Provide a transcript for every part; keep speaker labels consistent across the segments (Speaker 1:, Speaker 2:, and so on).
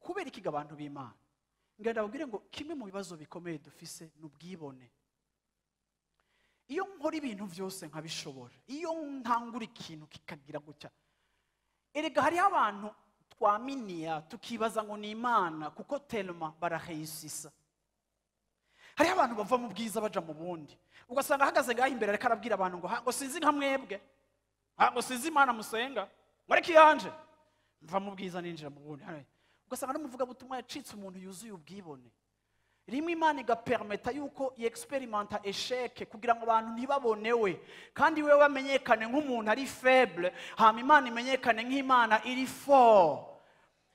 Speaker 1: Kubera ikiga abantu b'Imana, ngenda babwire ngo kimwe mu bibazo bikomeye dufise ni ubwibone. Iyo nkora ibintu byose nkabishobora, iyo ntangura ikintu kikagira gutya, erega hariho abantu twaminiya tukibaza ngo ni Imana kuko tellement baraheyisisa. Hariho abantu bava mu bwiza baja mu bundi, ugasanga ahagaze ngaho imbere ariko arabwira abantu ngo ngo sinzi nka mwebwe, ngo sinzi Imana musenga, ngo ariko iyanje mva mu bwiza ninjira mu bundi. Ugasanga n'umuvugabutumwa yacitse umuntu yuzuye ubwibone. Rimwe Imana igapermeta yuko yexperimenta échec kugira ngo abantu ntibabonewe, kandi wewe bamenyekane nk'umuntu ari faible, hama Imana imenyekane nk'Imana iri fort.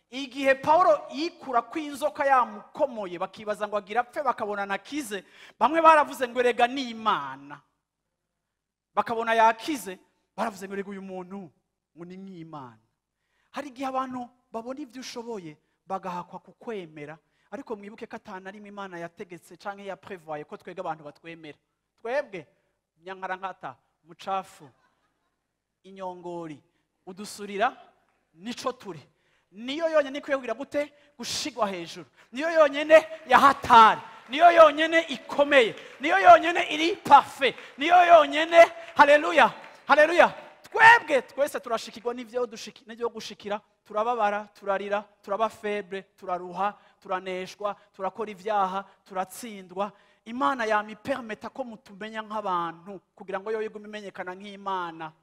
Speaker 1: Igihe Paulo yikura kw'inzoka yamukomoye, bakibaza ngo agira apfe, bakabona nakize, bamwe baravuze ngo erega ni Imana, bakabona yakize, baravuze ngo erega uyu muntu ngo ni nk'Imana. Hari igihe abantu babona ibyo ushoboye bagahakwa kukwemera, ariko mwibuke ko atana rimwe Imana yategetse canke yaprevoye ko twebwe abantu batwemera. Twebwe nyankarankata, mucafu, inyongori, udusurira nico turi. Niyo yonyene ikwiye kugira gute? Gushigwa hejuru. Niyo yonyene ya hatari, niyo yonyene ikomeye, niyo yonyene iri parfait, niyo yonyene. Haleluya, haleluya. Twebwe twese turashikirwa n'ivyo gushikira, turababara, turarira, turaba faible, turaruha, turaneshwa, turakora ivyaha, turatsindwa. Imana yamipermeta ko mutumenya nk'abantu kugira ngo yo igume imenyekana nk'Imana.